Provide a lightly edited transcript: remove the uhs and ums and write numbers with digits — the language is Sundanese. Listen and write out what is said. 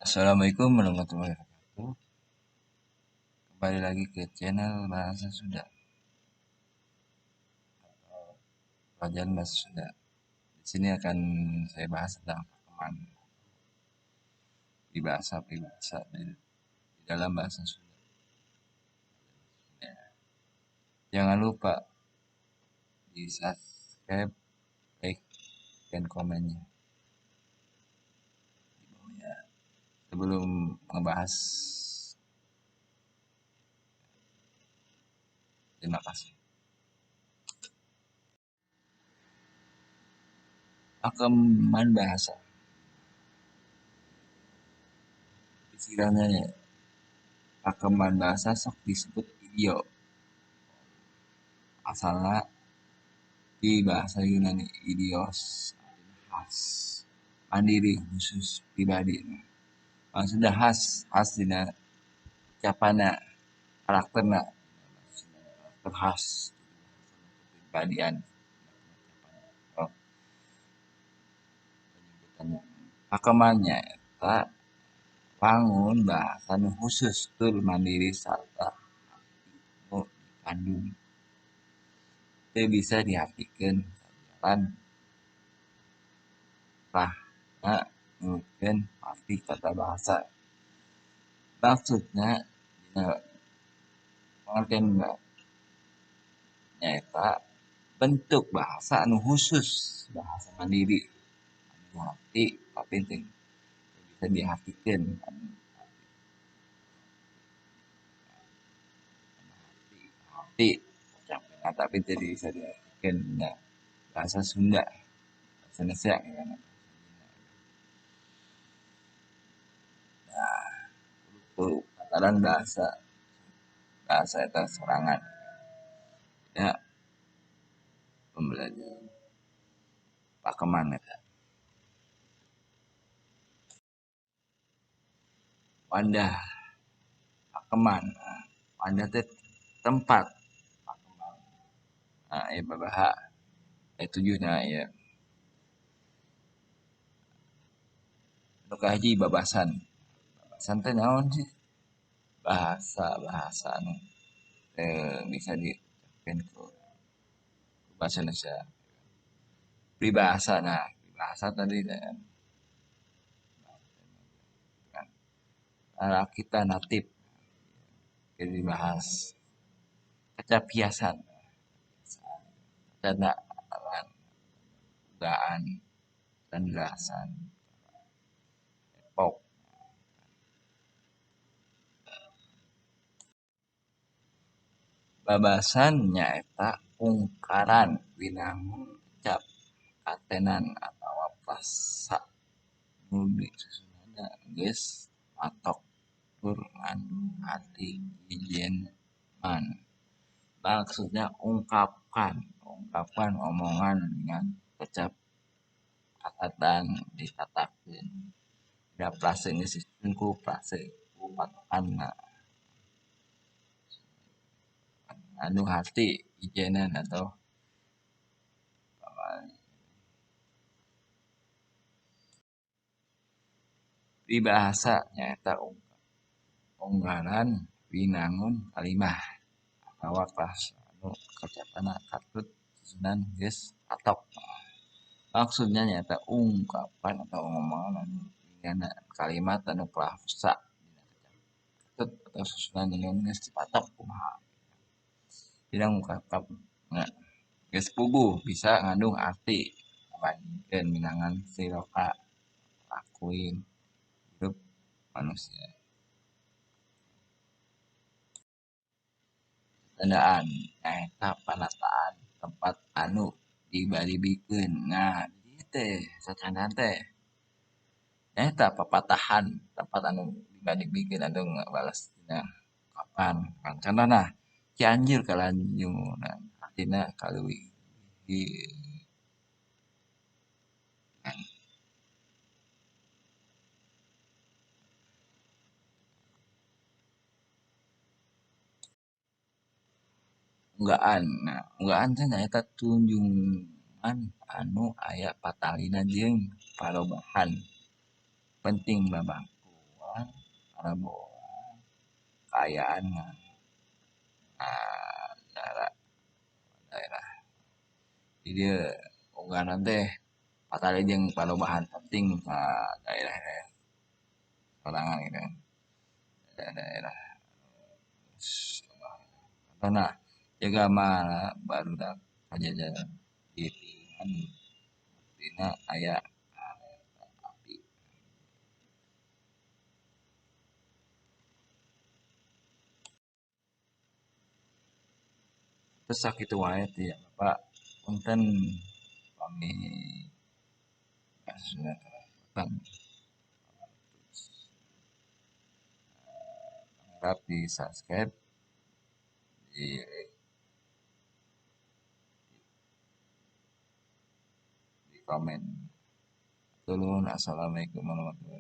Assalamualaikum warahmatullahi wabarakatuh. Kembali lagi ke channel Bahasa Sunda atau pelajaran Bahasa Sunda. Di sini akan saya bahas tentang pakeman peribahasa-peribahasa di dalam bahasa Sunda. Ya. Jangan lupa di subscribe, like, dan komennya. Sebelum ngebahas, terima kasih. Pakeman bahasa, istilahnya pakeman bahasa sok disebut idio, asalnya di bahasa Yunani idios, khas, mandiri, khusus, pribadi. Maksudnya khas, khas dina ucapanna, karakterna, karakter khas, kepribadian. Oh. Pakemannya eta wangun bahasa nu khusus tur mandiri sarta nu dikandung. Teu bisa diartikeun sajalan trahna nurutkeun arti tata bahasa. Maksudna dina pengertian nyaeta bentuk bahasa anu khusus, bahasa mandiri anu arti tapi teu bisa diartikeun. Arti ucapanna tapi teu bisa diartikeun dina bahasa Sunda, bahasa Indonesia. Nah, tataran bahasa bahasa eta sorangan. Ya, pembelajaran pakeman eta. Wandah pakeman, wandah teh tempat pakeman. Nah, ieu babaha aya tujuhna ieu. Nu kahiji babasan. Babasan teh naon sih? Bahasa-bahasa anu teu bisa diucapkeun ku bahasa Indonesia. Peribahasa, nah peribahasa tadi kan kita natif jadi dibahas kecap hiasan, candaan, dugaan, penjelasan, epok. Babasan nyaeta ungkaran winangun kecap katenan atawa frasa nu disusunna geus matok tur ngandung arti ijeman. Maksudna ungkapkan, ungkapkan omongan dengan kecap katatan ditatakeun. Da frase geus disusun ku frase ku patokanna. Anu arti ijenan atau peribahasa nyaeta unggaran winangun kalimah atawa frasa anu kacapanna katut susunan geus katok. Maksudna nyaeta ungkapan atau omongan anu dina kalimat anu frasa katut atau susunan anu geus dipatok kumaha. Dina ngungkapna geus puguh bisa ngandung arti ngabandingkeun minangan siloka lakuin hirup manusia. Candaan nyaeta panataan tempat anu dibaribikeun. Nah, di dieu teh sacandaan teh nyaeta papatahan tempat anu dibaribikeun anu ngabales dina ungkapan. Contohna Cianjur kalanjunan artina kaleuwih. Unggaan, nah unggaan teh nyaeta tunjungan anu aya patalina jeung parobahan penting babangku Paraboan, paraboan kaayaan nagara daerah. Di dieu unggahan teh patali jeung parobahan penting ka daerah-daerah sorangan gitu kan. Daerah-daerah contohna jaga mah barudak pajajaran giringan buktina aya kareta api. Terus sakitu wae ti Bapak punten pami harap di subscribe, di like, di komen. Turun. Assalamualaikum warahmatullahi.